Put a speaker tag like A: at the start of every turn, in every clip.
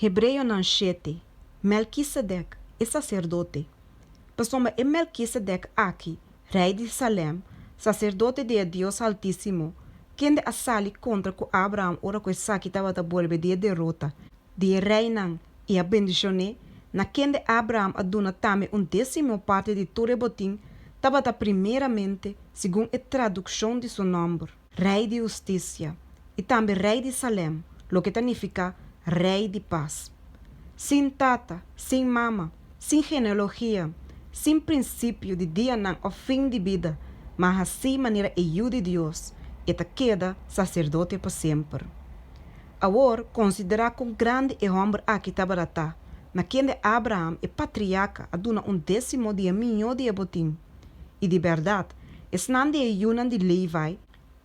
A: Hebreonan shete, Melkisedek, e saserdote. Pasobra e Melkisedek aki, rei di Salem, saserdote di e Dios Haltísimo, kende a sali kontra ku Abraham ora ku esaki tabata bolbe di e derota di e reinan i a bendishon'é, na kende Abraham a duna tambe un désimo parti di tur e botin, tabata primeramente, segun e tradukshon di su nòmber, Rei di Hustisia, i tambe Rei di Salem, loke ta nifiká Rei di Pas. Sin tata, sin mama, sin genealogia, sin prinsipio di dianan òf fin di bida, ma hasí manera e Yu di Dios, e ta keda saserdote pa semper. Awor, konsiderá kon grandi e hòmber aki tabata ta, na kende Abraham, e patriaka, a duna un désimo di e mihó di e botin. I di bèrdat, esnan di e yunan di Levi,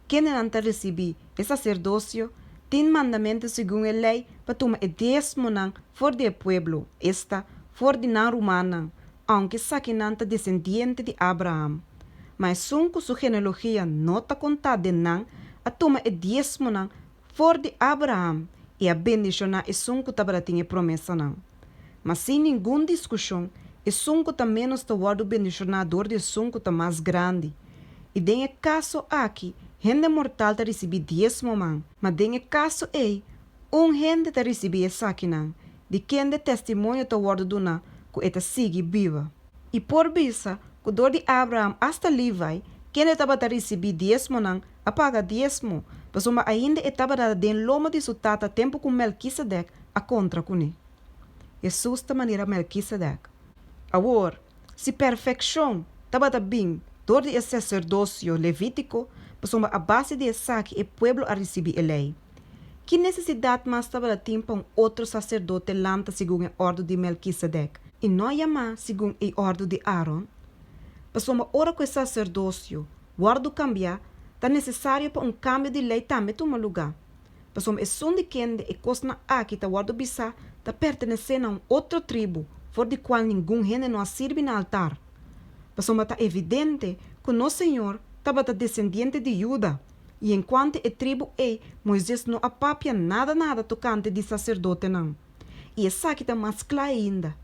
A: kendenan ta risibí e saserdosio, tin mandamentu segun e lei pa tuma e diesmonan for di e pueblo, esta, for di nan rumannan, ounke esakinan ta desendiente di Abraham. Ma esun ku su genealogia no ta kontá den nan a tuma e diesmonan for di Abraham i a bendishoná esun ku tabatin e promesanan. Ma sin ningun diskushon, esun ku ta ménos ta wòrdu bendishoná dor di esun ku ta mas grandi. I den e kaso aki, hende mortal ta risibí diesmonan, ma den e kaso ei, un hende ta risibí esakinan, di kende testimonio ta wòrdu duná ku e ta sigui biba. I por bisa ku dor di Abraham asta Levi, kende tabata risibí diesmonan, a paga diesmo, pasobra ainda e tabata den lomba di su tata tempu ku Melkisedek a kontra kuné. Hesus ta manera Melkisedek. Awor, si perfekshon tabata bin dor di e saserdosio levítiko, pasobra a base di esaki e pueblo a risibí e Lei, ki nesesidat mas tabata tin pa un otro saserdote lanta segun e òrdu di Melkisedek i no yamá segun e òrdu di Aaron? Pasobra ora ku e saserdosio wòrdu kambiá, ta nesesario pa un kambio di lei tambe tuma lugá. Pasobra esun di kende e kosnan aki ta wòrdu bisá ta pertenesé na un otro tribu for di kual ningun hende no a sirbi na altar. Pasobra ta evidente ku nos Señor tabata desendiente di Juda, i enkuanto e tribu ei Moises no a papia nada nada tokante di saserdotenan. I esaki ta mas kla ainda,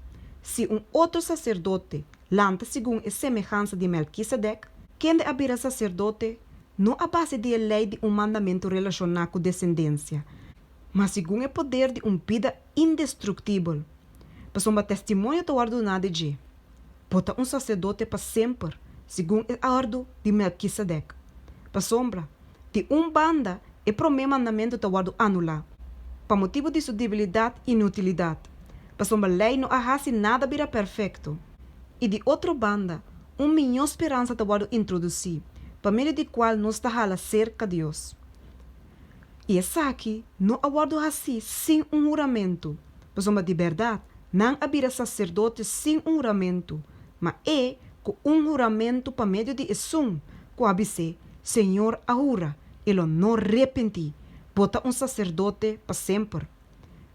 A: si un otro saserdote lanta segun e semehansa di Melkisedek, kende a bira saserdote no a base di e lei di un mandamentu relashoná ku desendensia, ma segun e poder di un bida indestruktibel, pasobra testimonio ta wòrdu duná di dje, Bo ta un saserdote pa semper, segun e òrdu di Melkisedek. Pasobra, di un banda, e promé mandamentu ta wòrdu anulá, pa motibu di su debilidat i inutilidat, pasobra lei no a hasi nada bira perfekto. I di otro banda, un mihó speransa ta wòrdu introdusí, pa medio di kual nos ta hala serka Dios. I esaki no a wòrdu hasí sin un huramentu, pasobra di bèrdat nan a bira saserdote sin un huramentu, ma e ku un huramentu pa medio di esun ku a bis'é, Señor a hura, e lo no repentí, Bo ta un saserdote pa semper.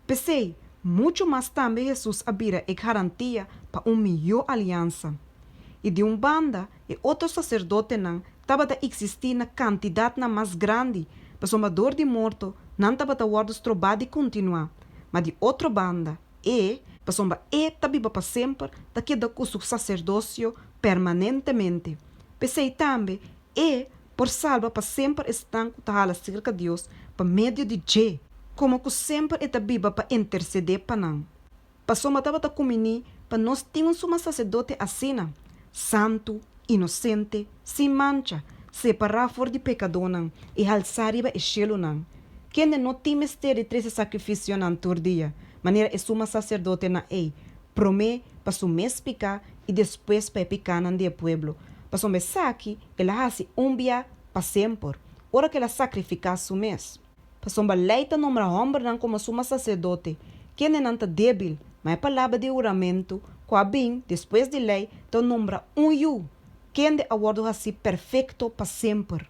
A: P'esei, muchu mas tambe Hesus a bira e garantia pa un mihó aliansa. I di un banda, e otro saserdotenan tabata eksistí na kantidatnan mas grandi, pasobra dor di morto nan tabata wòrdu strobá di kontinuá, ma di otro banda, e, pasobra e ta biba pa semper, ta keda ku su saserdosio permanentemente. P'esei tambe, e por salba pa semper esnan ku ta hala serka Dios pa medio di dje, komo ku semper e ta biba pa intersedé pa nan. Pasobra tabata kuminí pa nos tin un suma saserdote asina, santu, inosente, sin mancha, separá for di pekadónan i halsá riba e shelunan, kende no tin mester di trese sakrifisionan tur dia, manera e suma saserdotenan ei, promé pa su mes piká i despues pa e pikánan di e pueblo, pasobra esaki el a hasi un bia pa semper, ora ku el a sakrifiká su mes. Pasobra lei ta nombra hòmbernan komo suma saserdote, kendenan ta débil, ma e palabra di huramentu, ku a bin despues di lei, ta nombra un yu, kende a wòrdu hasí perfekto pa semper.